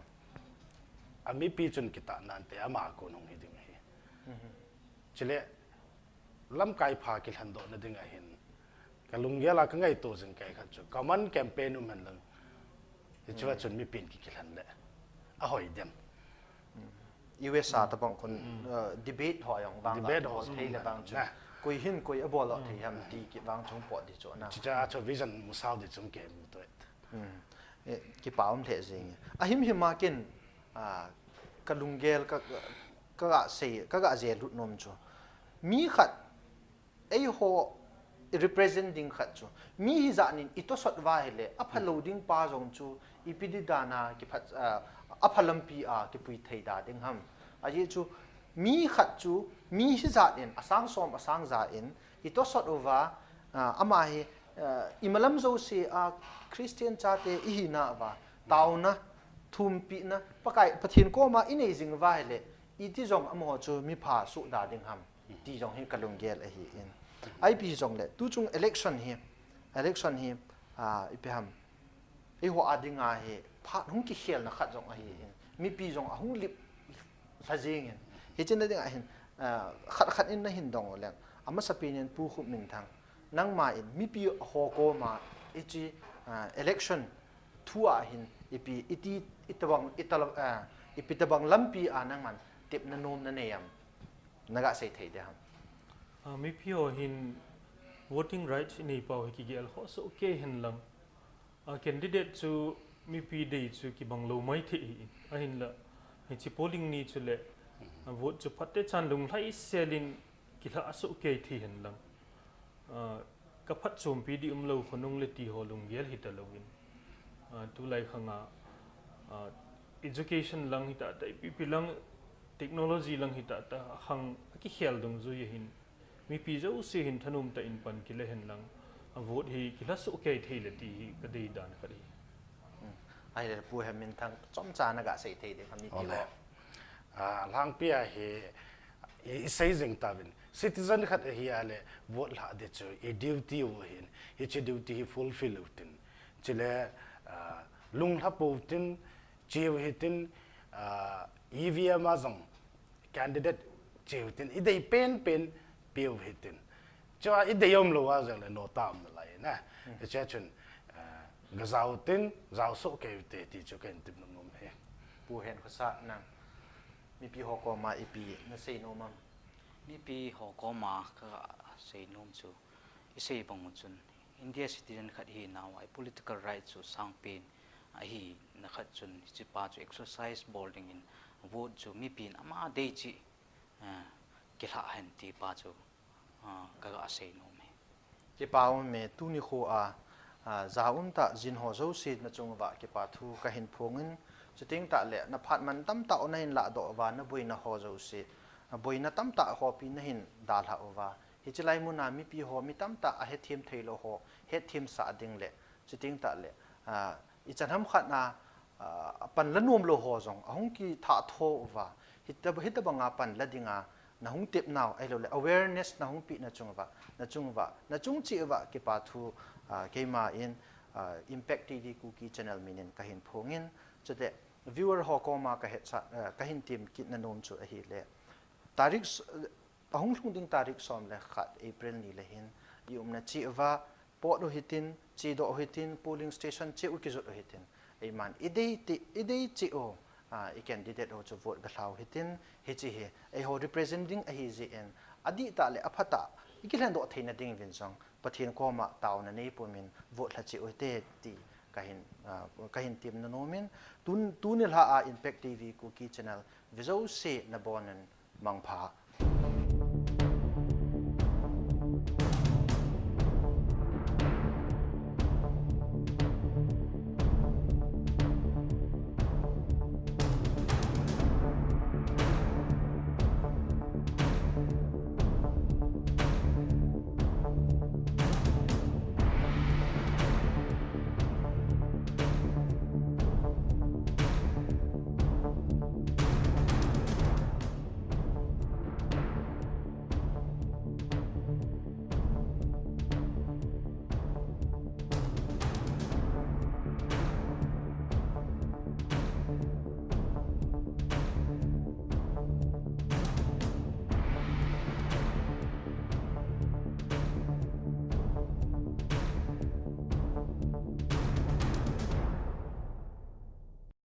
Amipi chun kitah nante, ama kon hung hi ding ahi. Chule, lamkai pha kilhendohna ding ahin, kalunggel a kangaito jing kei khat chu common campaign um hen lang, hichea chun mipin kikilhen le ahoi dem. U S A tabang khun, ah, debate ho jong vang, debate ho thei le vang chu, koi hin koi abol thei ham ti kit vang chung pot di chu na. Chuche a chu vision musao di chung kei mu toh. Eh, kipa um lheh jeng e. Ahimhim a ken, ah, kalunggel ka, kaga sei, kaga jelut nom chu, mi khat eiho represent ding khat chu, mi hijat in itosot uva ahile aphalou ding pa jong chu ipi di dan a kiphat, ah, apha lampi a kipui thei da ding ham? Ajeh chu mi khat chu mi hijat in asang som asang ja in itosot uva, ah, ama hi, ah, imalam jouse a Christian chate ihina uva taona, thumpina, Pakai, Pathen koma inei jing uva ahile, iti jong amaho chu mipha soh da ding ham ti jong hi kalunggel ahi in. Ipi hijongle, tuchung election hi, election hi, ah, ipi ham. Eiho a dinga hi, phat hung kikhelna khat jong ahi. Mipi jong ahung lip lha jingin. Hiche na dinga hin, ah, khat khat in nahin dong uleng. Amasapen in Pu Khupminthang. Nangma in, mipi ho koma, hiche, ah, election thua hin, ipi, iti, itobang, itala, ah, ipi tobang lampi a nangman, tepna nom nanei am. Naga sei thei ding ham. Ah, mipi ho hin voting rights inei pau hi kigel ho soh kei hen lang. Ah, candidate chu mipi dei chu kibang lou maithei hi. Ahinla, hiche polling ni chule, ah, vote chu phatecha lunglhai selin kilha soh kei thei hen lang. Ah, ka phatchompi ding umlou khonung le ti ho lunggel hita louvin. Ah, tulai khanga, ah, education lang hita tah, ipi ipi lang technology lang hita tah, akhang akikhel dungjui ahin. Mipi jouse hin thanom tah in pan kile hen lang, a vote hi kilha soh kei thei le ti hi ka dei dan khat ahi. Hmm. Ahile Pu Hemminthang chomcha naga sei thei ding ham mipi ho. Ah, lhangpi a hi, i, isei jing tauvin. Citizen khat ahi a le vote lha ding chu i duty u ahin. Hiche duty hi fulfill u tin. Chule, ah, lunglha pou tin, cheu hitin, ah, E V M a jong candidate cheu tin, idei penpen peu hitin. Chua idei umlou a jong le nota um nalai na. Hmm. Hiche chun, ah, gajao tin, jao soh kei u te ti chu kahin tepna nom e. Pu Henkhosa nang, mipi ho koma ipi nasei nom am? Mipi ho koma kasei nom chu, isei bang u chun, India citizen khat hinauva i political right chu sangpen ahina khat chun, hichepa chu exercise bol dingin vote chu mipin ama dei cheh, eh, kilha hen tipa chu, ah, kaga sei nom e. Kipa um e, tuni khoa, ah, ja um tah jin ho jouse nachung uva kipa thu kahin phongin, chuteng tah le naphat man tamtah u nahin lahdoh uva, naboina ho jouse, ah, boina tamtah hopi nahin dalhah uva, hiche lai muna mipi ho mi tamtah ahetthem theilou ho hetthemsah ding le, chuteng tah le, ah, ichan ham khat na, ah, panla nomlou ho jong ahung kithah tho uva, hita, hitobanga panla dinga nahung tepnau, ahiloule awareness nahung peh nachung uva, nachung uva, nachung cheh uva kipa thu, ah, keima in, ah, Impact T V Kuki channel minin kahin phongin, chule viewer ho koma kahetsah, ah, kahin tem kitna nom chu ahile, tarik s-, ahung lhung ding tarik som le khat April ni le hin, i umna cheh uva, pot u hitin, chedoh u hitin, polling station cheh u kijot u hitin. Eiman, idei ti, idei cheh u, ah, i candidate u chu vote galhau hitin, hiche hi, eiho represent ding ahi jeh in, adihtah le aphatah, ikilhendon theina dinguvin jong, Pathen koma taona neipumin vote lha cheh u hite ti kahin, ah, kahin temna nomin, tun, tuni lha a Impact T V Kuki channel ve jouse nabonun mangpha.